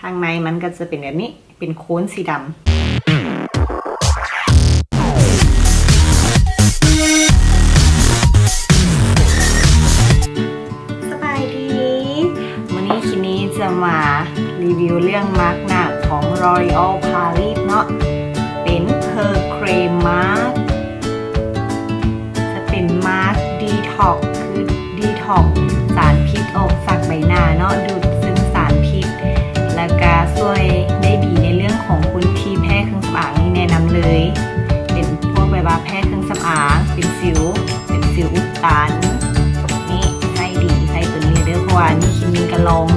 ຂ້າງໃນມັນກໍຈະເປັນແບບນີ້ ເປັນໂຄນສີດຳ. ສະບາຍດີ ມື້ນີ້ຄິນນີ້ຈະມາຣີວິວເລື່ອງມາກໜ້າຂອງ L'Oréal Paris ເນາະ ເປັນ Pearl Creme Mask ຈະເປັນມາສດີທັອກ ຄືດີທັອກສານພິດອອກຈາກໃບໜ້າເນາະ ດູດຊຶມສານພິດ ແລ້ວກະຊ່ວຍໄດ້ດີໃນເລື່ອງຂອງຄົນທີ່ແພ້ເຄື່ອງສຳອາງນີ້ແນະນຳເລີຍ ເປັນພວກແບບວ່າແພ້ເຄື່ອງສຳອາງ ເປັນສິວ ເປັນສິວອຸດຕັນ ນີ້ໃຊ້ດີ ໃຊ້ໂຕນີ້ເດີ ເພາະວ່ານີ້ຄິນນີ້ກະລອງ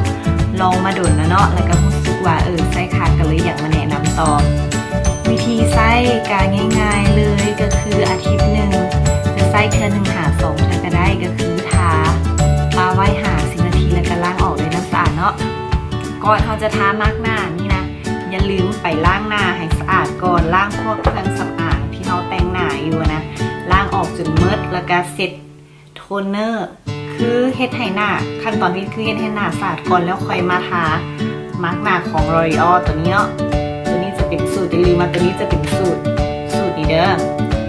ລອງມາດົນແລ້ວເນາະ ແລ້ວກະຮູ້ສຶກວ່າ ເອີ ໃຊ້ຄັກ ກະເລີຍຢາກມາແນະນຳຕໍ່. ວິທີໃຊ້ກະງ່າຍໆເລີຍ ກະຄືອາທິດໜຶ່ງຈະໃຊ້ເທື່ອໜຶ່ງຫາສອງເທື່ອກະໄດ້ ກະຄືທາ ປະໄວ້ຫ້າສິບນາທີ ແລ້ວກະລ້າງອອກດ້ວຍນ້ຳສະອາດເນາະ. ກ່ອນເຮົາຈະທາມາກໜ້ານີ້ນະ ຢ່າລືມໄປລ້າງໜ້າໃຫ້ສະອາດກ່ອນ ລ້າງພວກເຄື່ອງສຳອາງທີ່ເຮົາແຕ່ງໜ້າຢູ່ນະ ລ້າງອອກຈົນໝົດ ແລ້ວກະເຊັດ ໂທນເນີ ຄືເຮັດໃຫ້ໜ້າ ຂັ້ນຕອນເຮັດຄືເຮັດໃຫ້ໜ້າສະອາດກ່ອນ ແລ້ວຄ່ອຍມາທາມາກໜ້າຂອງ L'Oréal ໂຕນີ້ເນາະ. ໂຕນີ້ຈະເປັນສູດ ຢ່າລືມວ່າໂຕນີ້ຈະເປັນສູດ ສູດນີ້ເດີ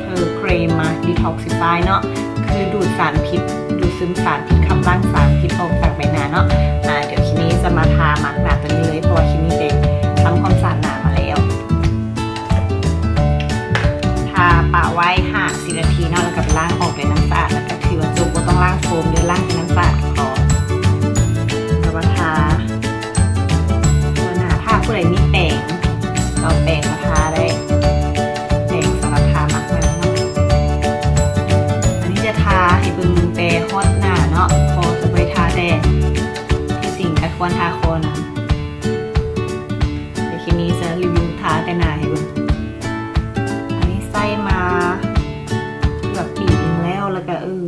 Pearl Creme Mask Detoxify ເນາະ ຄືດູດສານພິດ ດູດຊຶມສານພິດ ຂັບລ້າງສານພິດອອກຈາກໃບໜ້າເນາະ. ອາ ດຽວຄິນນີ້ຈະມາທາມາກໜ້າໂຕນີ້ເລີຍ ເພາະວ່າຄິນນີ້ໄປທຳຄວາມສະອາດໜ້າມາແລ້ວ. ທາປະໄວ້ຫ້າສິບນາທີເນາະ ແລ້ວກະໄປລ້າງອອກດ້ວຍນ້ຳສະອາດ ແລ້ວກະຖືວ່າຈົບ ບໍ່ຕ້ອງລ້າງໂຟມເດີ ລ້າງແຕ່ນ້ຳສະອາດກໍພໍ. ແລ້ວກະມາທາທົ່ວໜ້າ ຖ້າຜູ້ໃດມີແປງ ເອົາແປງມາທາໄດ້ ແປງສຳລັບທາມັກໜ້າເນາະ. ອັນນີ້ຈະທາໃຫ້ເບິ່ງແຕ່ຮອດໜ້າເນາະ ເພາະຈະບໍ່ໄດ້ທາແຕ່ ທີ່ຈິງກະຄວນທາຄໍນຳ. ແຕ່ທີ່ນີ້ຈະຣີວິວທາແຕ່ໜ້າໃຫ້ເບິ່ງ. ອັນນີ້ໃຊ້ມາເກືອບປີໜຶ່ງແລ້ວ ແລ້ວກະ ເອີ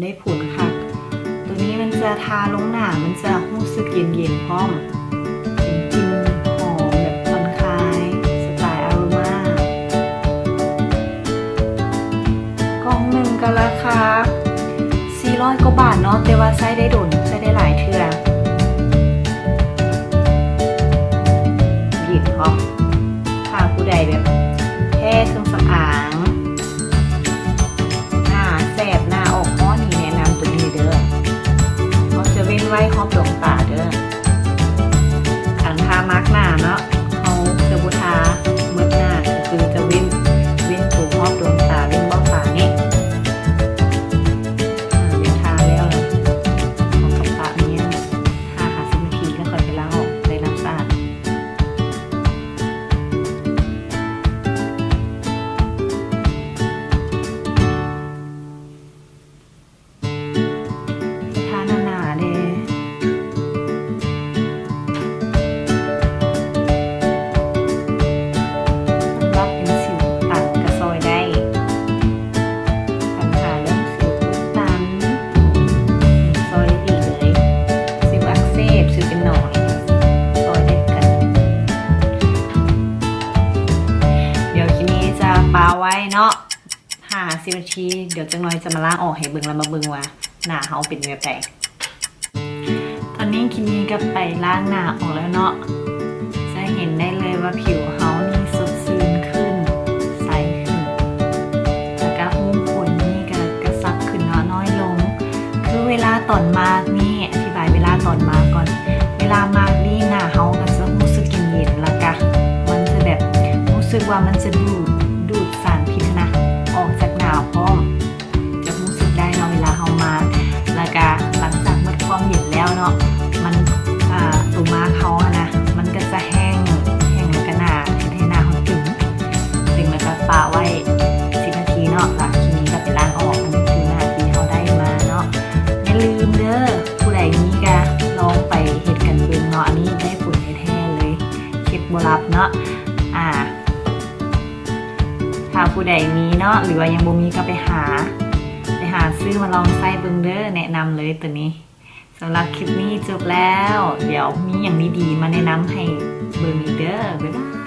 ໄດ້ຜົນຄັກ. ໂຕນີ້ມັນຈະທາລົງໜ້າ ມັນຈະຮູ້ສຶກເຢັນໆພ້ອມ ເປັນກິ່ນຫອມແບບຜ່ອນຄາຍ ສະໄຕລ໌ອາໂຣມາ. ກ່ອງໜຶ່ງກະລາຄາ ສີ່ຮ້ອຍກວ່າບາດເນາະ ແຕ່ວ່າໃຊ້ໄດ້ດົນ ໃຊ້ໄດ້ຫຼາຍເທື່ອ. ເຢັນພ້ອມ ຖ້າຜູ້ໃດແບບແພ້ເຄື່ອງສຳອາງ ໜ້າແສບ ໜ້າອອກຮ້ອນນີ້ ແນະນຳໂຕນີ້ເດີ. ເຮົາຈະເວັ້ນໄວ້ຮອບດວງຕາເດີ. ຄັນທາມາກໜ້າເນາະ ເຮົາຈະບໍ່ທາໝົດໜ້າ ກະຄືຈະເວັ້ນ ເວັ້ນໂຕຮອບດວງຕາ ເວັ້ນເບົາຕານີ້. ອາ ດຽວທາແລ້ວ ເຮົາກະປະມາ ຫ້າຫາສິບນາທີ ແລ້ວຄ່ອຍໄປລ້າງອອກດ້ວຍນ້ຳສະອາດ. ທາໜາໆແດ່. ສຳລັບເປັນສິວຕັນກະຊ່ອຍໄດ້ ບັນຫາເລື່ອງສິວອຸດຕັນ ຊ່ອຍໄດ້ດີເລີຍ. ສິວອັກເສບ ສິວເປັນໜອງ ຊ່ອຍໄດ້ຄືກັນ. ດຽວຄິນນີ້ຈະປະໄວ້ເນາະ ຫ້າຫາສິບນາທີ ດຽວຈັກໜ້ອຍຈະມາລ້າງອອກໃຫ້ເບິ່ງ ແລ້ວມາເບິ່ງວ່າໜ້າເຮົາເປັນແບບໃດ. ຕອນນີ້ຄິນນີ້ກະໄປລ້າງໜ້າອອກແລ້ວເນາະ ຈະເຫັນໄດ້ເລີຍວ່າຜິວເຮົານີ້ສົດຊື່ນຂຶ້ນ ໃສຂຶ້ນ ແລ້ວກະຮູຂຸມນີ້ກະກະຊັບຂຶ້ນເນາະ ນ້ອຍລົງ. ຄືເວລາຕອນມາກນີ້ ອະທິບາຍເວລາຕອນມາກກ່ອນ ເວລາມາກນີ້ໜ້າເຮົາກະຈະຮູ້ສຶກເຢັນໆ ແລ້ວກະມັນຈະແບບ ຮູ້ສຶກວ່າມັນຈະດູດ ດູດສານພິດຫັ້ນນະ ອອກຈາກໜ້າພ້ອມ ຈະຮູ້ສຶກໄດ້ເນາະ ເວລາເຮົາມາກ ແລ້ວກະຫຼັງຈາກໝົດຄວາມເຢັນແລ້ວເນາະ ມັນ ອາ ໂຕມາກເຮົາຫັ້ນນະ ມັນກະຈະແຫ້ງ ແຫ້ງ ແລ້ວກະໜາ ເຮັດໃຫ້ໜ້າເຮົາຕຶງ ເຊິ່ງແລ້ວກະປະໄວ້ສິບນາທີເນາະ ແລ້ວທີນີ້ກະໄປລ້າງອອກ. ອັນນີ້ຄືໜ້າທີ່ເຮົາໄດ້ມາເນາະ. ຢ່າລືມເດີ ຜູ້ໃດມີກະລອງໄປເຮັດກັນເບິ່ງເນາະ ອັນນີ້ໄດ້ຜົນແທ້ໆເລີຍ ເຄັດບໍ່ຫຼັບເນາະ. ອາ ຖ້າຜູ້ໃດມີເນາະ ຫຼືວ່າຍັງບໍ່ມີກະໄປຫາ ໄປຫາຊື້ມາລອງໃຊ້ເບິ່ງເດີ ແນະນຳເລີຍໂຕນີ້. ສຳລັບຄລິບນີ້ຈົບແລ້ວ ດຽວມີຫຍັງດີໆມາແນະນຳໃຫ້ເບິ່ງອີກເດີ. ບາຍບາຍ.